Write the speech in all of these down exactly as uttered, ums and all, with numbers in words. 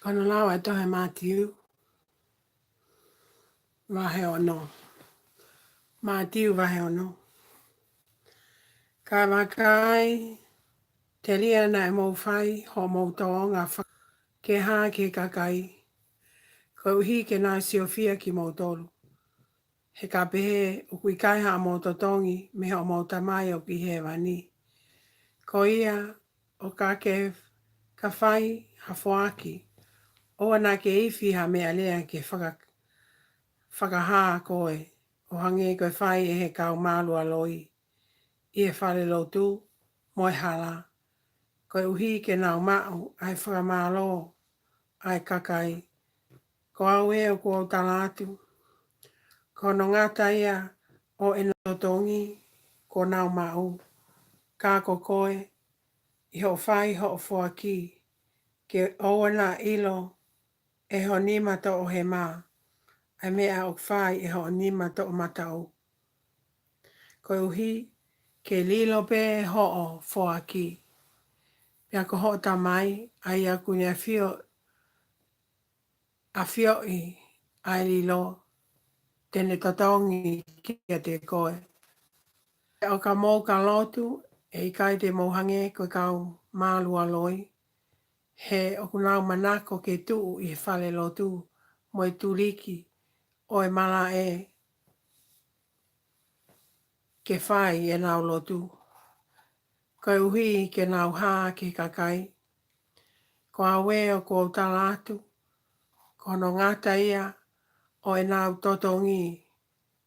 Ko hono lau ʻa e tohi Mātiu, vahe ono. Mātiu vahe ono. Ka vakai, telia naʻa mou fai hoʻomou tōʻonga fa-, ke hā ki he kakai, koeʻuhi ke nau siofia kimoutolu. He ka pehē, ʻoku ʻikai haʻamou totongi mei hoʻomou Tamai ʻoku ʻi hēvani. Ko ia, ʻo ka ke ka fai ha foaki, ʻoua naʻa ke ifi ha meʻalea ke faka-, fakahā koe, ʻo hangē ko e fai ʻe he kau mālualoi ʻi he falelotu mo e hala, koeʻuhi ke nau maʻu ʻa e fakamālō ʻa e kakai. Ko au ē ʻoku ou tala atu, ko hono ngata ia ʻo ʻenau totongi kuo nau maʻu. Ka ko koe, ʻi hoʻo fai hoʻo foaki, ke ʻoua naʻa ʻilo ʻe ho nima toʻohema ʻa e meʻa ʻoku fai ʻe hoʻo nima toʻomataʻu. Koeʻuhi ke lilo pē hoʻo foaki, pea ko hoʻo Tamai, ʻa ia ʻoku ne ʻafio-, ʻafioʻi ʻa e lilo, te ne totongi kiate koe. ʻO ka mou ka lotu, ʻe ʻikai te mou hangē ko e kau mālualoi, he ʻoku nau manako ke tuʻu ʻi he falelotu mo e tuliki ʻo e malaʻe ke fai ʻenau lotu, koeʻuhi ke nau hā ki he kakai. Ko au ē ʻoku ou tala atu, ko hono ngata ia ʻo ʻenau totongi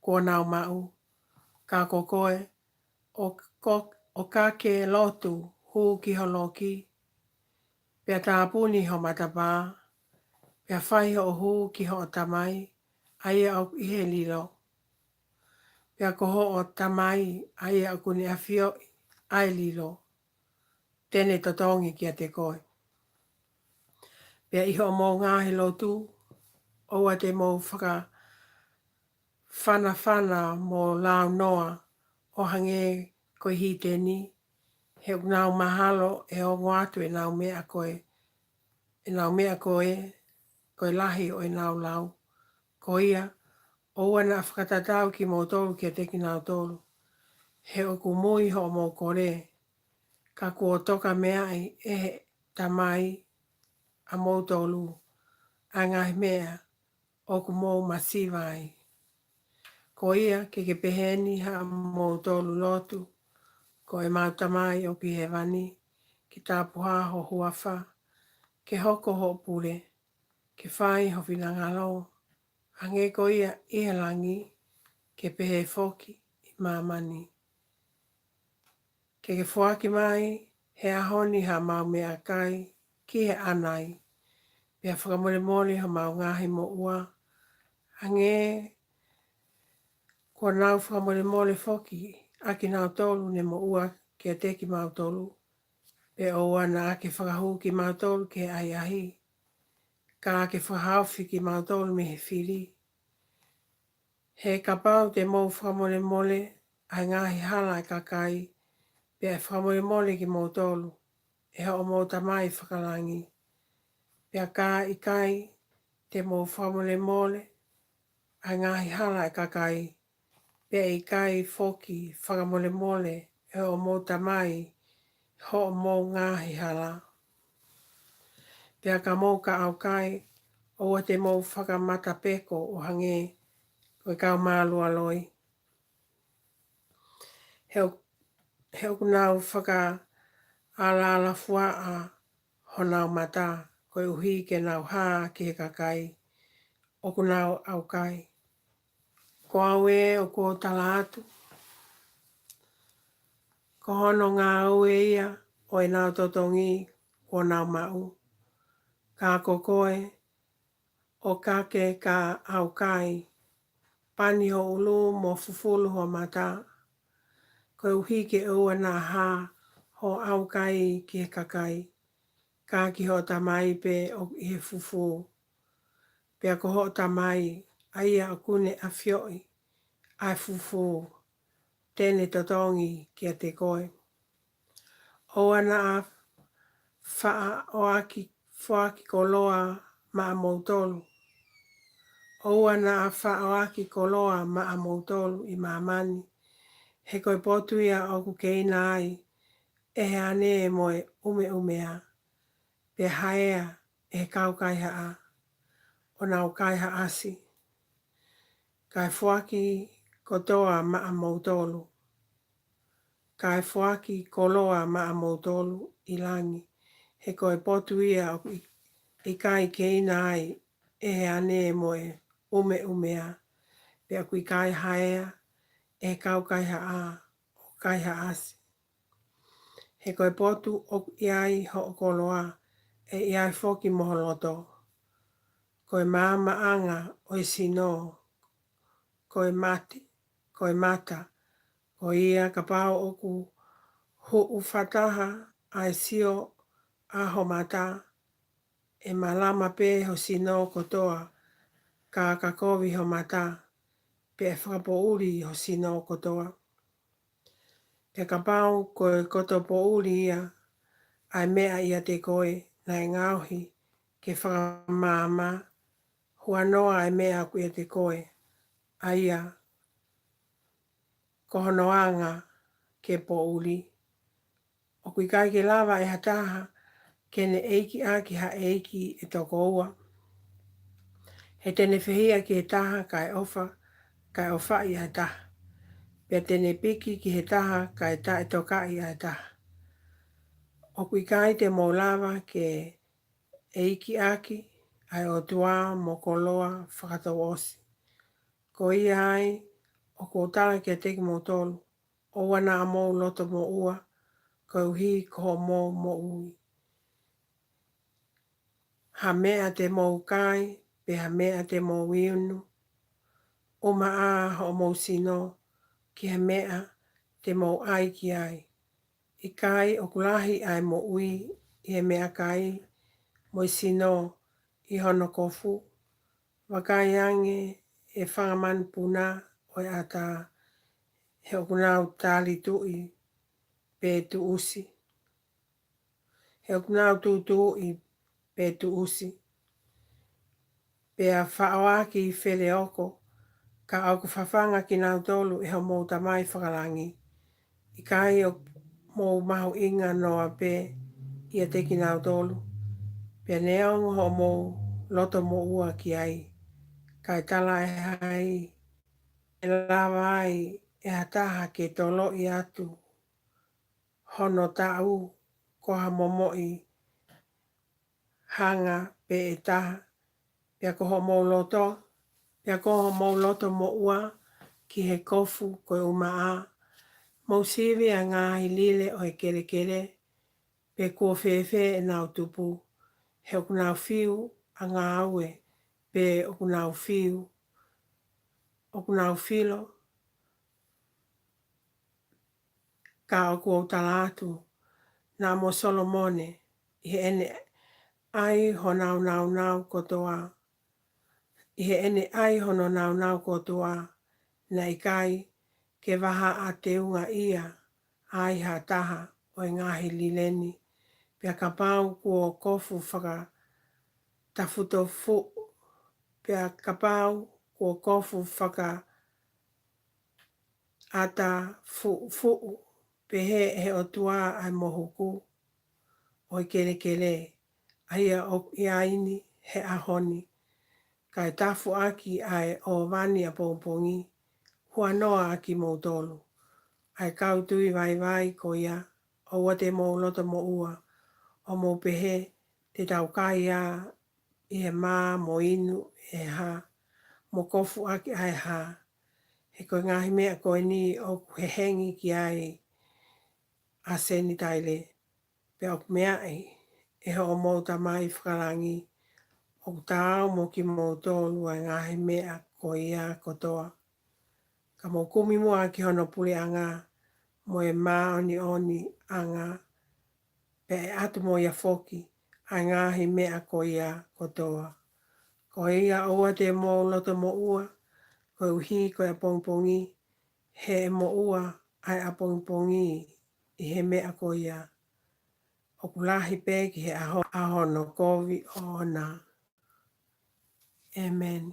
kuo nau maʻu. Ka ko koe, ʻo ko-, ʻo ka ke lotu, hū ki ho loki, pea tāpuni ho matapā, pea fai hoʻo hū ki hoʻo Tamai, ʻa ia ʻoku ʻi he lilo. Pea ko hoʻo Tamai, ʻa ia ʻoku ne ʻafioʻi ʻa e lilo, te ne totongi kiate koe. Pea ʻi hoʻomou ngaahi lotu, ʻoua te mou fakafanafana mo launoa ʻo hangē ko e hiteni, he ʻoku nau mahalo ʻe ongo atu ʻenau meʻa ko ē, ʻenau meʻa ko ē, ko e lahi ʻo ʻenau lau. Ko ia, ʻoua naʻa fakatatau kimoutolu kiate kinautolu, he ʻoku mui hoʻomou kole, ka kuo toka meaʻi ʻe he Tamai ʻamoutolu ʻa e ngaahi meʻa ʻoku mou masiva ai. Ko ia, ke ke pehē ni haʻamoutolu lotu: Ko ʻemau Tamai ʻoku ʻi hēvani, ke tapuhā ho huafa, ke hoko hoʻo pule, ke fai ho finangalo, hangē ko ia ʻi he langi, ke pehē foki ʻi māmani. Ke ke foaki mai he ʻaho ni haʻamau meʻakai ki he ʻanai, pea fakamolemole homau ngaahi moʻua, hangē kuo nau fakamolemole foki ʻa kinautolu ne moʻua kiate kimautolu. Pea ʻoua naʻa ke fakahū kimautolu ki he ʻahiʻahi, ka ke fakahaofi kimautolu mei he fili. He kapau te mou fakamolemole ʻa e ngaahi hala ʻa e kakai, pea ʻe fakamolemole kimoutolu ʻe hoʻomou Tamai fakalangi. Pea ka ʻikai te mou fakamolemole ʻa e ngaahi hala ʻa e kakai, pea ʻe ʻikai foki fakamolemole ʻe hoʻomou Tamai hoʻomou ngaahi hala. Pea ka mou ka ʻaukai, ʻoua te mou fakamatapeko ʻo hangē ko e kau mālualoi, he ʻo-, he ʻoku nau fakaalaalafuaʻa honau mata, koeʻuhi ke nau hā ki he kakai ʻoku nau ʻaukai. Ko au ē ʻoku ou tala atu, ko hono ngāue ia ʻo ʻenau totongi kuo nau maʻu. Ka ko koe, ʻo ka ke ka ʻaukai, pani ho ʻulu mo fufulu ho mata, koeʻuhi ke ʻoua naʻa hā hoʻo ʻaukai ki he kakai, ka ki hoʻo Tamai pē ʻoku ʻi he fufū. Pea ko hoʻo Tamai, ʻa ia ʻoku ne ʻafioʻi ʻa e fufū, te ne totongi kiate koe. ʻOua naʻa faʻa ʻoaki foaki koloa maʻamoutolu. ʻOua naʻa faʻoaki koloa maʻamoutolu ʻi māmani, he ko e potu ia ʻoku keina ai ʻe he ane mo e ʻumeʻumea, pea haea ʻe he kau kaihaʻa ʻo nau kaihaʻasi. Kae foaki kotoa maʻamoutolu, kae foaki koloa maʻamoutolu ʻi langi, he ko e potu ia ʻoku ʻi-, ʻikai keina ai ʻe he ane mo e ʻumeʻumea, pea ʻoku ʻikai haea ʻe he kau kaihaʻa ʻo kaihaʻasi. He ko e potu ʻoku ʻi ai hoʻo koloa, ʻe ʻi ai foki mo ho loto. Ko e maamaʻanga ʻo e sino ko e mati, ko e mata. Ko ia kapau ʻoku huʻu fakataha ʻa e sio ʻa ho mata, ʻe malama pē ho sino kotoa, ka ka kovi ho mata, pea ʻe fakapoʻuli ho sino kotoa. Pea kapau ko e koto poʻuli ia ʻa e meʻa ʻiate koe naʻe ngaohi ke fakamaama, huanoa ʻa e meʻa ʻoku ʻiate koe, ʻa ia ko hono anga ke poʻuli. ʻOku ʻikai ke lava ʻe ha taha ke ne ʻeikiʻaki ha ʻeiki ʻe toko ua. He te ne fehiʻa ki he taha kae ʻofa, kae ʻofaʻi ʻa e taha. Pea te ne piki ki he taha kae taʻetokaʻi ʻa e taha. ʻOku ʻikai te mou lava ke ʻeikiʻaki ʻa e ʻOtua mo koloa fakatouʻosi. Ko ia ai ʻoku ou tala kiate kimoutolu, ʻoua naʻa mou loto moʻua koeʻuhi ko hoʻomou moʻui. Ha meʻa te mou kai, pe ha meʻa te mou inu, ʻumaʻā hoʻomou sino ki ha meʻa te mou ʻai ki ai. ʻIkai ʻoku lahi ʻa e moʻui ʻi he meʻakai, mo e sino ʻi hono kofu? Vakai ange ʻa e fanga manupuna ʻo e ʻatā, he ʻoku nau talituʻi pe tuʻusi. He ʻoku nau tūtuuʻi pe tuʻusi, pea faʻoaki feleoko, ka ʻoku fafanga kinautolu ʻe hoʻomou Tamai fakalangi. ʻIkai ʻoku mou mahuʻinga noa pē ʻiate kinautolu, pea neongo hoʻomou loto moʻua ki ai? Kae talaʻehai ai, ʻe lava ai ʻe ha taha ke toloʻi atu hono taʻu ko ha momoʻi hanga pē ʻe taha? Pea ko hoʻomou loto, pea ko hoʻomou loto moʻua ki he kofu ko e ʻumaʻā? Mou sivi ʻa e ngaahi lile ʻo e kelekele, pe kuo fēfē ʻenau tupu? He ʻoku nau fiu ʻa ngāue, pe ʻoku nau fiu, ʻoku nau filo. Ka ʻoku ou tala atu, naʻa mo Solomone, ʻi heʻene ʻai hono naunau kotoa, ʻi heʻene ʻai hono naunau kotoa, naʻe ʻikai ke vahaʻa teungaʻia ai ha taha ʻo e ngaahi lile ni. Pea kapau kuo kofu fakatafutofuʻu, pea kapau kuo kofu fakaʻatafuʻufuʻu, pehē ʻe he ʻOtua ʻa e mohuku ʻo e kelekele, ʻa ia ʻoku ʻi ai ni he ʻaho ni, kae tafuʻaki ʻa e ʻōvani ʻapongipongi, huanoa ʻa kimoutolu, ʻa e kau tui vaivai ko ia. ʻOua te mou loto moʻua, ʻo mou pehē, te tau kai ā ʻi he mā mo inu ʻe hā, mo kofu ʻaki ʻa e hā? He ko e ngaahi meʻa ko eni ʻoku hehengi ki ai ʻa Senitaile, pea ʻoku meaʻi ʻe hoʻomou Tamai fakalangi. ʻOku taau mo kimoutolu ʻa e ngaahi meʻa ko ia kotoa. Ka mou kumi muʻa ki hono puleʻanga mo e māʻoniʻoniʻanga, pea ʻe ʻatu mo ia foki ʻa e ngaahi meʻa ko ia kotoa. Ko ia ʻoua te mou loto moʻua koeʻuhi ko e ʻapongipongi, he ʻe moʻua ʻa e ʻapongipongi ʻi he meʻa ko ia. ʻO ʻoku lahi pē ki he ʻaho, ʻaho hono kovi ʻoʻona. ʻEmeni.